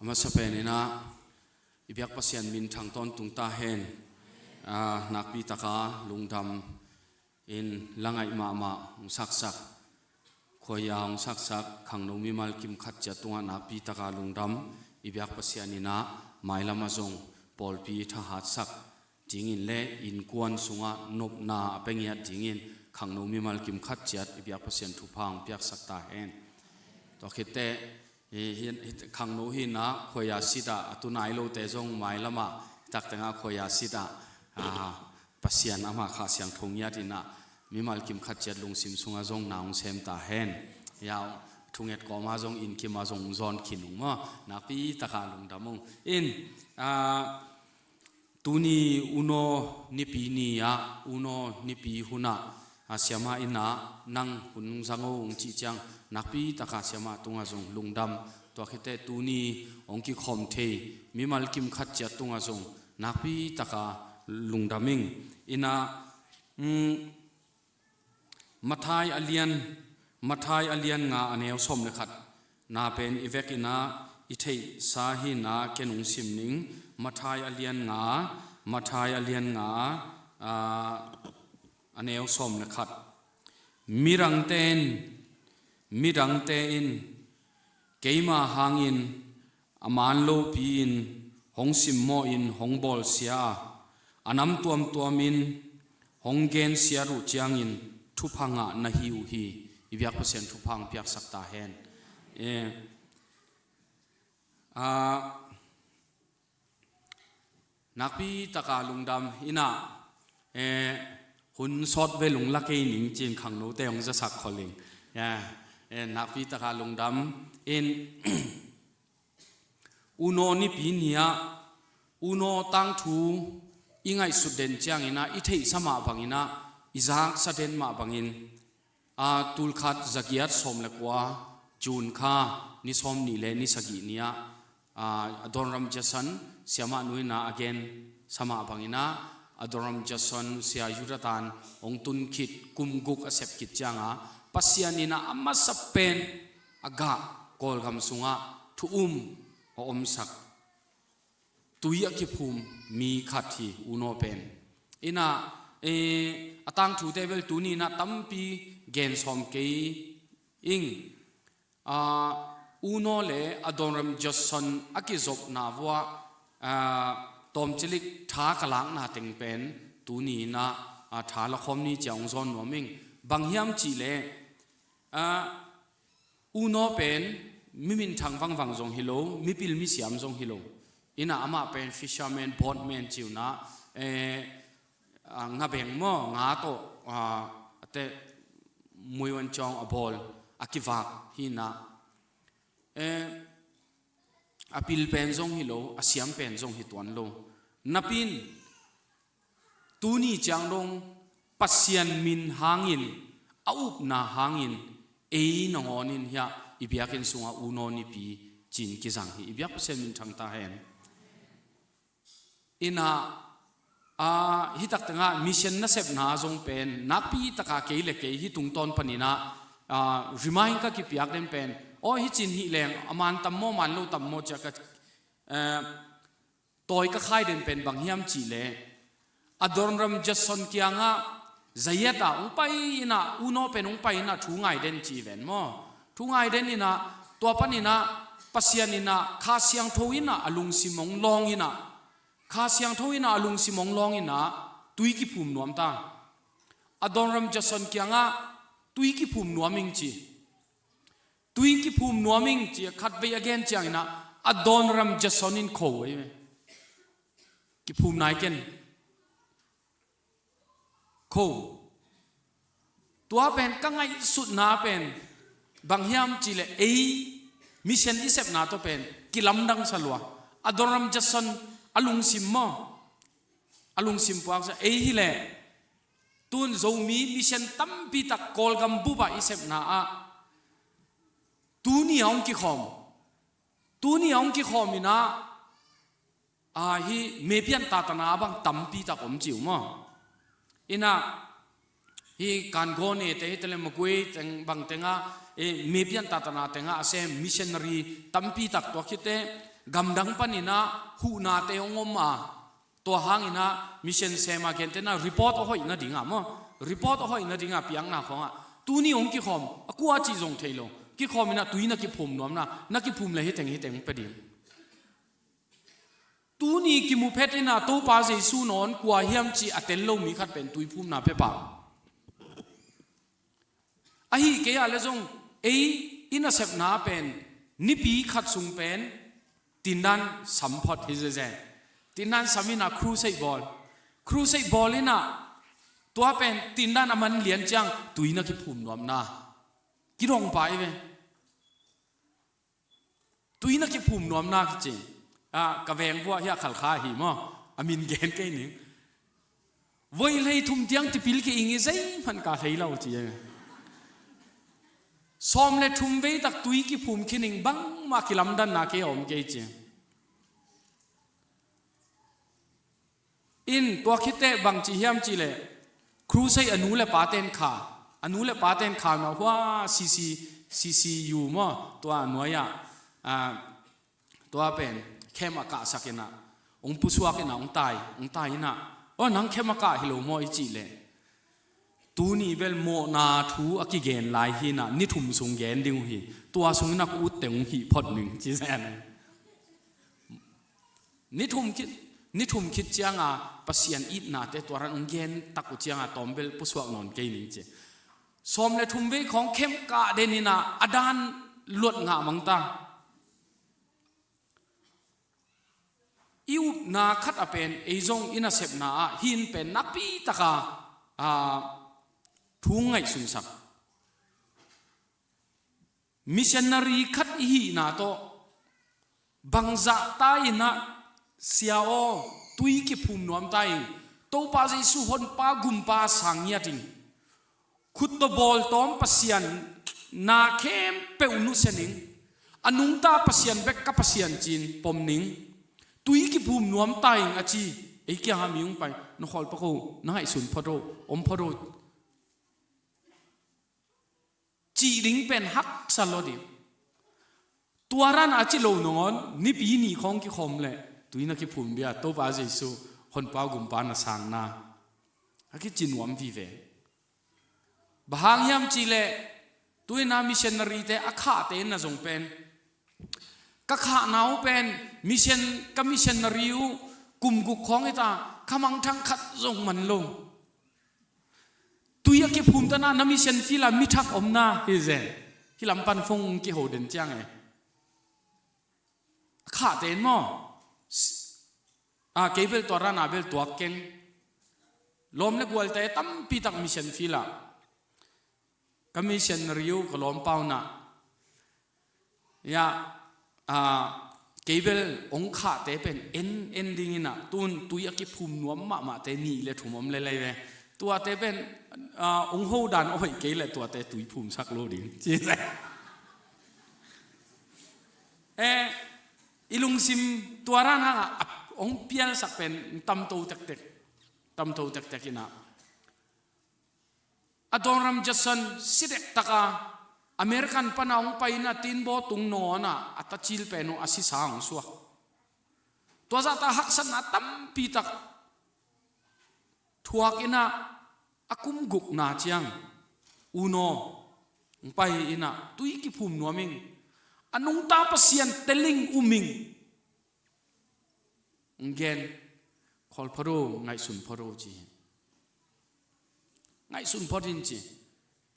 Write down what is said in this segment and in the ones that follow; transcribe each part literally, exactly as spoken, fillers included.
A masa pen in ah i biak Pasian minthang tawntung ta hen. Aa, nakpi taka lungdam in la ngaih mahmah hong saksak, khuaia hong saksak khangno mimal kim khat ciat tungah nakpi taka lungdam. I biak Pasian in ah mailam ah zong pawlpi thahatsak dingin le innkuan sungah nopna a pia ngiat dingin khangno mimal kim khat ciat i biak Pasian thupha hong piaksak ta hen. Tua khit teh, hi, hi, hi, khangno hi in ah khuaia sit ah, a tu nai lote zong mailam ah, tak tengah khuaia sit ah, aa, Pasian amah Kha Siangtho ngiat in ah mimal kim khat ciat lungsim sungah zong na hong sem ta hen. Aa, thunget kawm ah zong, inn kim ah zong zawn khin ung maw. Nakpi taka lungdam ung. In, aa, tuni Unaw Nipi ni ah, Unaw Nipi hun ah, a, siamah in ah nang hun zang o hong cih ciang, nakpi taka siamah tungah zong lungdam. Tua khit teh tuni hong kikhawm thei mimal kim khat ciat tungah zong nakpi taka lungdam ing. In ah, mm, Matthai a lian, Matthai a lian nga a neu sawm le khat na pen i vek in ah i theihsa hi in ah ken hong sim ning. Matthai a lian nga, Matthai a lian nga, aa, a neu sawm le khat. Midangte in, midangte in keima hangin a man lopi-in hong simmawhin hong bawlsia a, a nam tuamtuamin hong gensiat uh ciangin thupha ngah na hi uh hi. I biak Pasian thupha hong piaksak ta hen. Eh, ah, nakpi taka lungdam. In ah, eh, hun sawt bel hong la kei ning ci-in khangnote hong zasak khol ing. Ya, eh, nakpi taka lungdam. In, Unaw Nipi ni ah, Unaw tangthu i ngaihsut den ciangin ah, i theihsa mah bangin ah, i zaksa den mah bangin, a, tulkhat zagiat sawm le kua, June kha ni sawm nih le ni sagih ni ah, a, Adoniram Judson siamah nu in ah a gensa mah bangin ah, Adoniram Judson Sia Yudatan hong tun khit kum guk a sep khit ciangah, Pasian in ah a masa pen a gah Kawlgam sungah thu-um a omsak, tui a kiphum mi khat hi Unaw pen. In ah, eh, a tangthute bel tuni in ah tampi gen sawm kei ing. Ah, Unaw le Adoniram Judson a kizopna vuah, ah, tawmcilik tha ka lakna teng pen tuni in ah, ah, tha lakhawm ni ci-a hong zawn nuam ing. Bang hiam cih leh, ah, Unaw pen mi minthang vangvang zong hi lo, mipil misiam zong hi lo. In ah amah pen fisherman, boatman ci uh in ah, eh, ah, ngabeng maw, nga tawh, ah, a teh muiwan ciang a bawl, a kivak hi in ah, eh, a pil pen zong hi lo, a siam pen zong hi tuan lo. Napi-in tuni ciang dong Pasian min hangin, a upna hangin, ei nangawn in hiah i biakinn sungah Unaw Nipi ci-in kizang hi. I biak Pasian minthang ta hen. In ah, a, hih tak tengah mission nasepna zong pen nakpi taka kei le kei hih tungtawn panin ah, a, remind ka kipiak den pen, aw, hih cin hih leng a man tam maw, man lo tam maw ci-a ka, eh, tawi ka khai den pen bang hiam cih leh, Adoniram Judson kiangah zagiat ah hong pai in ah, Unaw pen hong pai in ah thu ngai den ci ven maw. Thu ngai den in ah, tua panin ah Pasian in ah Kha Siangtho in ah a lungsim hong lawng in ah, Kha Siangtho in ah a lungsim hong lawng in ah tui kiphum nuam ta. Adoniram Judson kiangah tui kiphum nuam ing ci. Tui kiphum nuam ing ci-a khatvei a gen ciangin ah, Adoniram Judson in kho ahi ve. Kiphum nai ken. Kho. Tua pen ka ngaihsutna pen bang hiam cih leh ei mission i sepna tawh pen kilamdang sa lua. Adoniram Judson a lungsim maw, a lungsim puaksa, ei hi leh tun Zomi mission tampi tak Kawlgam bup ah i sepna ah tuni a hong kikhawm, tuni a hong kikhawm in ah, a, hih mepian tatana bang tampi tak om ci uh maw. In ah, hih Kangone te, hih tele Magway teng bang tengah, eh, mepian tatana tengah a sem missionary tampi tak, tua khit teh gamdang paninah huhnate hong om a, tua hanginah mission sem a gentehna report a hoih nadinga maw, report a hoih nadinga piakna khawngah tuni hong kikhawm a kua cih zong thei lo, kikhawm inah tui na kiphum nuamna, na kiphum le hiteng hiteng pia ding. Tuni kimu phet inah Topa Jesu nawn kua hiam cih a tel lo mi khat pen tuiphumna pia pah. Ahi kei ah le zong ei i nasepna pen nipi khat sung pen tindan sam phot hi zeze. Tindan sam inah crusade bawl. Crusade bawl inah tua pen tindan a man lian ciang tui na kiphum nuamna. Kidong pai ve. Tui na kiphum nuamna kici. Ah, ka veng vuah hi a khalkha hi maw. A min gen kei ning. Voi hlei thum tiang tipil ki ing i zeihman ka hlei lo ci. Sawm le thum vei tak tui kiphum khining bangmah kilamdanna kei a om kei ci. In tua khit teh bang ci hiam cih leh crusade a nu le pa ten kha, a nu le pa ten kha na hua C C, C C U maw, tua a nuai ah, ah, tua pen khem a kahsak inah hong pusuak inah hong tai, hong tai inah, aw nang khem a kah hi lo maw i cih leh, tuni bel mawhna thu a kigen lai hi inah ni thum sung gen ding uh hi, tua sung inah ka utte hong hih phot ning ci zen. Ni thum khit, ni thum khit cianga Pasian itnate tua ran hong gen tak uh cianga tawmbel pusuak nawn kei ning ci. Sawm le thum vei khawng khem kah den inah a dan luat ngah mangta. I upna khat a pen ei zong i nasepna ah hin pen nakpi taka, ah, thu ngaihsunsak. Missionary khat i hihna tawh bangzah ta inah sia aw, tui kiphum nuam ta ing. Topa Jesu honpa gumpa sang ngiat ing. Khut tawh bawltawm Pasian na khempeuh nusia ning. A nungta Pasian bek ka Pasian ci-in pom ning. Tui kiphum nuam ta ing a ci. Ei kiangah mi hong pai, na khawl pak o, na ngaihsun phot o, om phot o. Cih ding pen haksa lo ding. Tua ran a ci lo nangawn nipi ni khawng kikhawm leh tui na kiphum bia Topa Jesu honpa gumpa na sangna a kici nuam vive. Bang hang hiam cih leh tuina missionary te a khahte na zong pen, ka khahna uh pen mission, ka missionary uh kum guk khawng hita, ka mangthang khat zong man lo. Tui a kiphum tana na mission field ah mi thak omna hi zen. Hih lam pan phone kiho den ciang e. Khahte in maw? Ah, kei bel tua rana bel tuak keng. Lawm le gualte tampi tak mission field ah. Ka missionary uh ka lawmpa uh nah. Ya, ah, kei bel hong khahte pen en, en ding inah, tun tui a kiphum nuam mahmahte nih le thum om lelei ve. Tuate pen, ah, hong ho dan a hoih kei leh tuate tui phumsak lo ding. Ci leh. Eh, i lungsim tua ran hangah, ah, hong pialsak pen tamto tektek. Tamto tektek inah. Adoniram Judson si dektaka American pana hong paina tinbaw tung nawnah a tacil pen uh a sisa hong suak. Tua zahta haksatna tampi tak thuak inah a kum gukna ciang unaw hong pai inah tui kiphum nuam ing. A nungta Pasian teling um ing. Hong gen, khawl phot o, ngaihsun phot o ci hi. Ngaihsun phot in ci.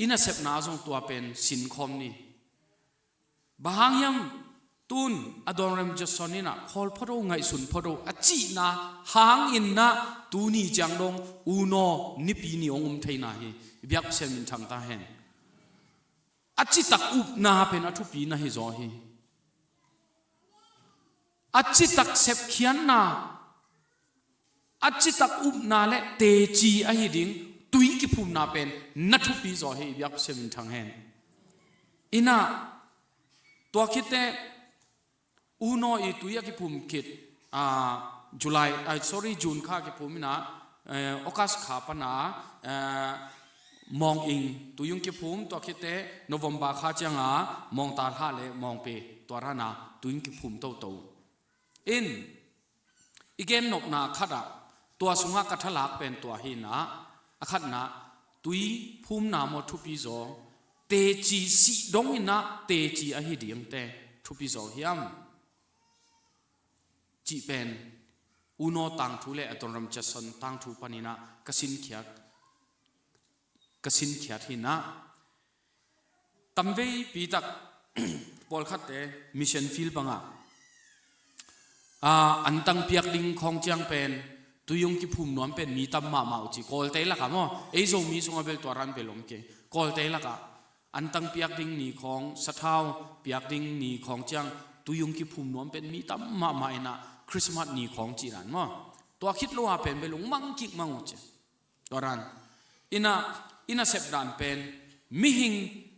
I nasepna zong tua pen sinkhawm ni. Bang hang hiam tun Adoniram Judson inah khawl phot o, ngaihsun phot o a cihna hang innah tuni ciang dong unaw nipi ni hong um theina hi. I biak Pasian minthang ta hen. A citak upna pen a thupi na hi zaw hi. A citak sepkhiatna, a citak upna le teci ahi ding tui kiphumna pen na thupi zaw hi, i biak Pasian minthang hen. Inah, tua khitte, unaw i tui a kiphum khit, ah, July, ah, sorry, June kha a kiphum inah, eh, August kha pana, eh, mawng ing tui hong kiphum, tua khitte November kha cianga mawngtal hah le mawngpe tua rana tui hong kiphum toto. In, i gennopna khatah tua sungah ka thalak pen tua hi inah, a khatna, tui phumna maw thupi zaw, teci sih dong inah teci ahi dingte thupi zaw hiam? Cih pen Uno tangthu le Adoniram Judson tangthu paninah ka sinkhiat, ka sinkhiat hi inah, tamveipi tak pawlkhatte mission field bangah, aa, antang piak ding khawng ciang pen tui hong kiphum nuam pen mi tam mahmah uh ci. Kawlte lakah maw, ei Zomi sungah bel tua ran bel om kei. Kawlte lakah antang piak ding ni khawng, sathau piak ding ni khawng ciang tui hong kiphum nuam pen mi tam mahmah inah, Christmas ni khawng cih dan maw, tua khit lo a pen bel hong mang kik mang uh ci. Tua dan inah, i nasep dan pen mihing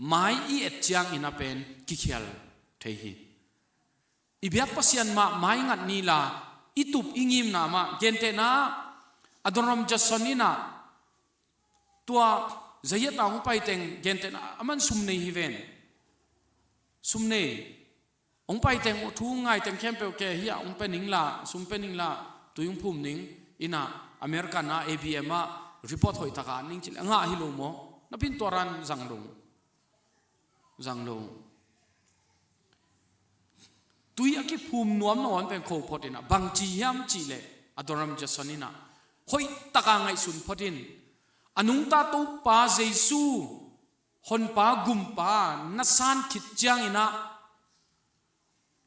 mai i et ciang inah pen kikhial thei hi. I biak Pasian mah mai ngat ni la, i tup i ngimna mah, gentehna Adoniram Judson inah tua Zahiat a hong paiteng gentehna aman sum nei hi ven. Sum nei. Hong paiteng uh thu ngaiteng khempeuh ke hi ah, hong pe ning la, sum pe ning la, tui hong phum ning inah American a A B M ah report hoih taka ning cileh a ngah hi lo maw? Napin tua ran zang lo. Zang lo. Tui a kiphum nuam nawn pen kho phot inah, bangci hiam cihleh Adoniram Judson inah hoih taka ngaihsun phot in, a nungta Topa Jesu Honpa Gumpa na san khit ciang inah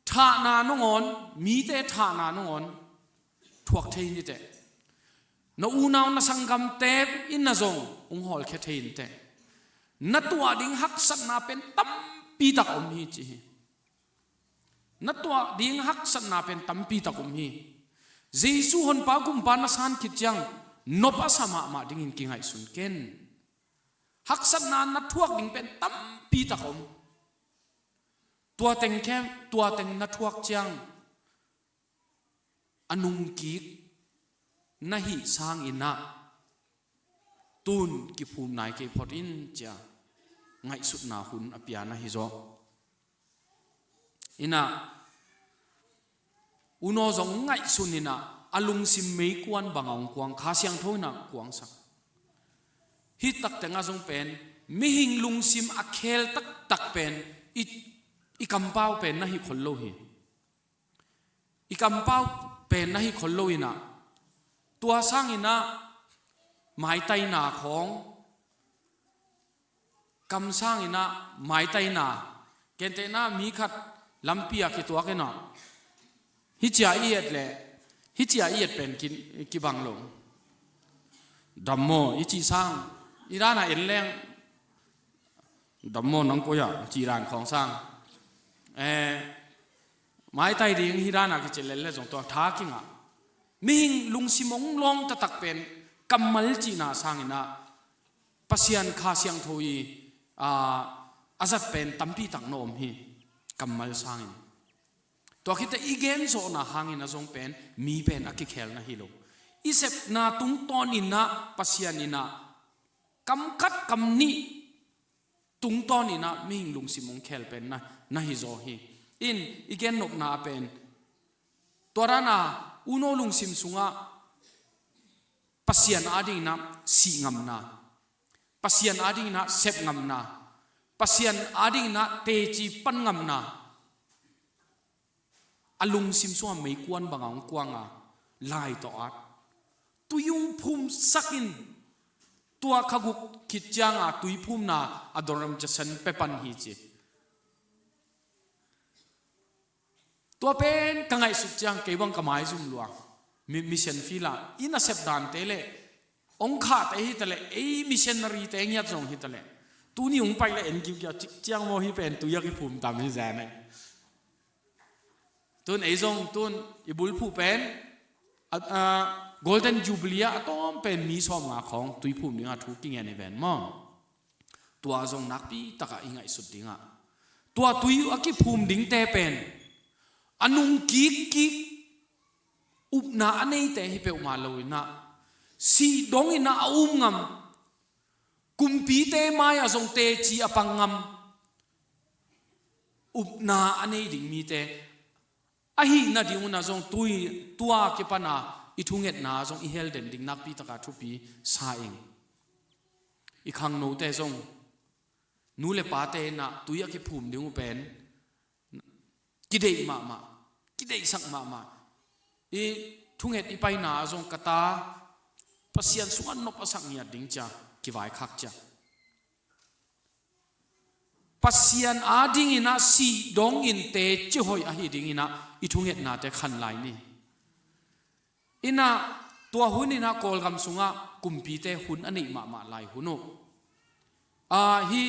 thahna nangawn, mite thahna nangawn thuak thei niteh. Na unau na sanggamte in na zong hong hawlkhia thei inteh. Na tuah ding haksatna pen tampi tak om hi ci hi. Na tuah ding haksatna pen tampi tak om hi. Jesu Honpa Gumpa na san khit ciang nop a sa mahmah dingin kingaihsun ken. Haksatna na thuak ding pen tampi tak om. Tua teng khem, tua teng na thuak ciang a nungkik na hih sang inah tun kiphum nai kei phot in cia ngaihsutna hun a pia na hi zaw. Inah Uno zong ngaihsun inah a lungsim meikuan bangah hong kuang, Kha Siangtho inah kuangsak. Hih tak tengah zong pen mihing lungsim a khel taktak pen i, i kampau pen na hih khol lo hi. I kampau pen na hih khol lo inah tua sang inah maitaina khawng, kamsang inah maitaina, kentehna mi khat lampi ah kituak inah hih cia i et leh, hih cia i et pen ki, kibang lo. Dammaw i cih sang, i danah en leng, dammaw nang koi ah cih dan khawng sang. Eh, maitai ding hih danah kicih lel le zong tua tha kingah. Mihing lungsim hong lawng taktak pen kammal cihna sang inah Pasian Kha Siangtho i, aa, a zat pen tampi tak na om hi, kammal sangin. Tua khit teh i genzawhna hangin a zong pen mi pen a kikhel na hi lo. I sepna tungtawn inah Pasian inah kam khat kam nih tungtawn inah mihing lungsim hong khel pen na, na hi zaw hi. In i gennopna a pen tua dan a Uno lungsim sungah Pasian ading inah sih ngamna, Pasian ading inah sep ngamna, Pasian ading inah teci pan ngamna, a lungsim sungah meikuan bangah hong kuang a, lai tawh at, tui hong phumsak in, tua kha guk khit cianga tui phumna Adoniram Judson pe pan hi ci. Tua pen ka ngaihsut ciang kei bang ka maizum lua. Mi, mission field ah i nasep dante le hong khahte hi ta le, ei missionary te ngiat zong hi ta le, tuni hong pai le en kiukia cik ciang maw, hih pen tui a kiphum tam hi zen eh. Tun ei zong tun i bulphuh pen a, a, Golden Jubilee ah a tawm pen mi sawmnga khawng tui phum dinga thu kingen hi ven maw? Tua zong nakpi takah i ngaihsut dingah, tua tui a kiphum dingte pen a nung kikkik, upna a neite hi peuhmah lo inah, sih dong inah a um ngam, kumpite mai-ah zong teci a pang ngam, upna a nei ding mite Ahih nading un ah zong tui, tua kipana i thungetna zong i hel den ding nakpi taka thupi sa ing. I khangnote zong nu le pate in ah tui a kiphum ding uh pen kideih mahmah, kideihsak mahmah. I thunget i paina ah zong ka ta Pasian sungah nop a sak ngiat ding cia kivaikhak cia. Pasian adingin ah sih dongin teci hoih ahi dingin ah i thungetnate khan lai ni. In ah tua hun in ah Kawlgam sungah kumpite hun a neih mahmah lai hun uh. Ah, hi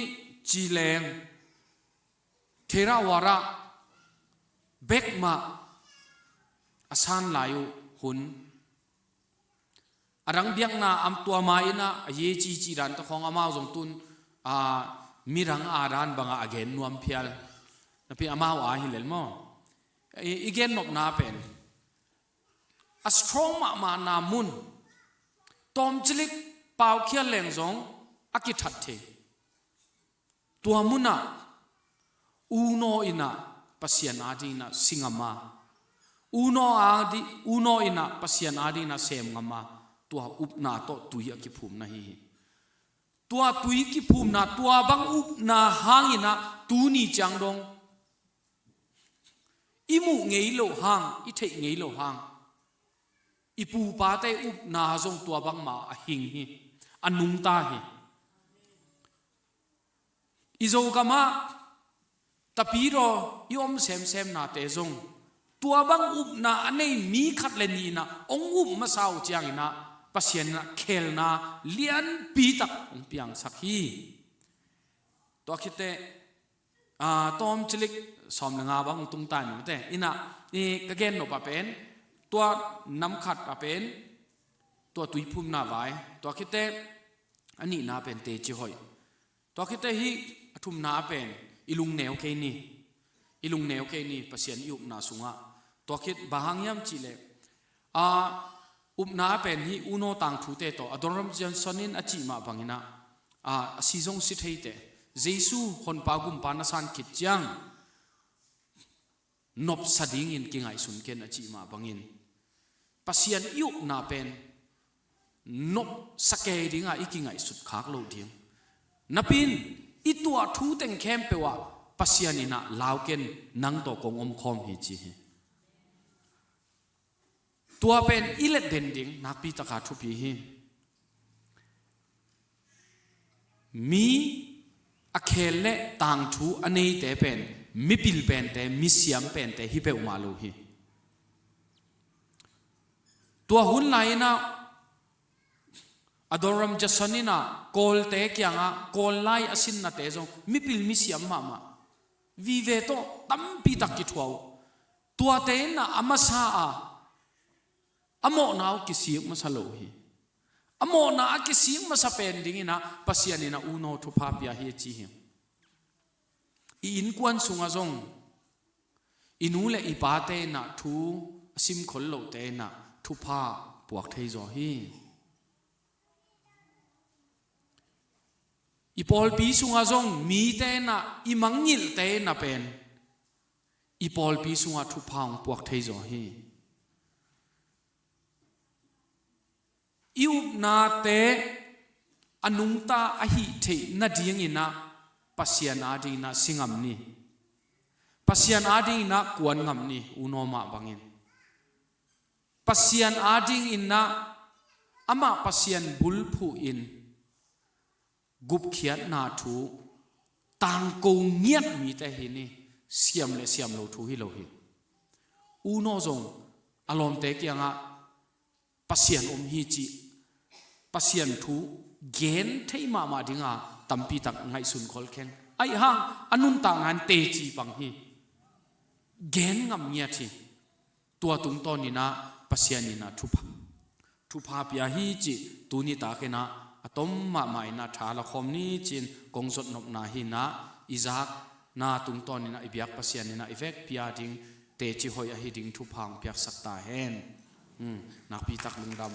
ci leng Theravada bek mah a san lai uh hun. A dang biakna am tua ma in ah a ye cici dan ta khawng amau zong tun, ah, midang a dan bangah a gen nuam phial. Napi amau a hi lel maw? I, i gen nopna pen a strong mahmahna mun tawmcilik paukhial leng zong a kithat thei. Tua munah unaw in ah Pasian adingin ah si ngam a, unaw adi, unaw in ah Pasian adingin ah sem ngam a, tua upna tawh tui a kiphumna hi hi. Tua tui kiphumna, tua bang upna hangin ah tuni ciang dong i muh ngei loh hang, i theih ngei loh hang, i pupate upna zong tua bangmah a hing hi, a nungta hi. I Zogamah tapidaw i om semsemnate zong tua bang upna a nei mi khat le nih in ah hong up masa uh ciangin ah Pasian in ah khelna lianpi tak hong piangsak hi. Tua khit teh, aa, tawmcilik sawm le nga bang hong tung ta in ah, in ah, i ka gen nop ah pen tua nam khat ah pen tua tuiphumna vai, tua khit teh a nihna pen teci hoih. Tua khit teh hih a thumna pen i lungneu kei ni. I lungneu kei ni Pasian i upna sungah. Tua khit bang hang hiam cih leh, aa, upna pen hih unaw tangthute tawh Adoniram Judson in a cih mah bangin ah, aa, a si zong si thei teh, Jesu Honpa Gumpa na san khit ciang nopsa dingin kingaihsun ken a cih mah bangin, Pasian i upna pen nopsa kei dingah i kingaihsut khak loh ding. Napi in i tuah thu teng khempeuh ah Pasian in ah lau ken, nang tawh kong omkhawm hi ci hi. Tua pen i let den ding nakpi taka thupi hi. Mi a khel le tangthu a neite pen mipil pente, misiam pente hi peuhmah lo hi. Tua hun lai-in ah Adoniram Judson in ah Kawlte kiangah Kawl lai a sinnate zong mipil misiam mahmah, vive tawh tampi tak kithuah uh. Tuate in ah a masa a a mawhna uh kisik masa lo hi. A mawhna a kisik masa pen dingin ah Pasian in ah unaw thupha pia hi a ci hi. I innkuan sungah zong i nu le i pate in ah thu a simkhol lohte in ah thupha puak thei zaw hi. I pawlpi sungah zong mite in ah i mangngilhte in ah pen i pawlpi sungah thupha hong puak thei zaw hi. I upnate a nungta ahih theih nadingin ah Pasian adingin ah si ngam ni. Pasian adingin ah kuan ngam ni, unaw mah bangin. Pasian adingin ah amah Pasian bulphuh in gupkhiatna thu tangko ngiat mite hi ni, siam le siam lo thu hi lo hi. Unaw zong a lawmte kiangah Pasian om hi cih, Pasian thu gen thei mahmah dinga tampi tak ngaihsun khol keng. Aih hang a nuntakna in teci pang hi. Gen ngam ngiat hi. Tua tungtawnin ah Pasian in ah thupha, thupha pia hi cih tuni takin ah a tom mahmah in ah tha la khawm ni cin kong zot nopna hi in ah, i zakna tungtawnin ah i biak Pasian in ah i vekpi a ding teci hoih ahi ding thupha hong piaksak ta hen. Hmm, nakpi tak lungdam.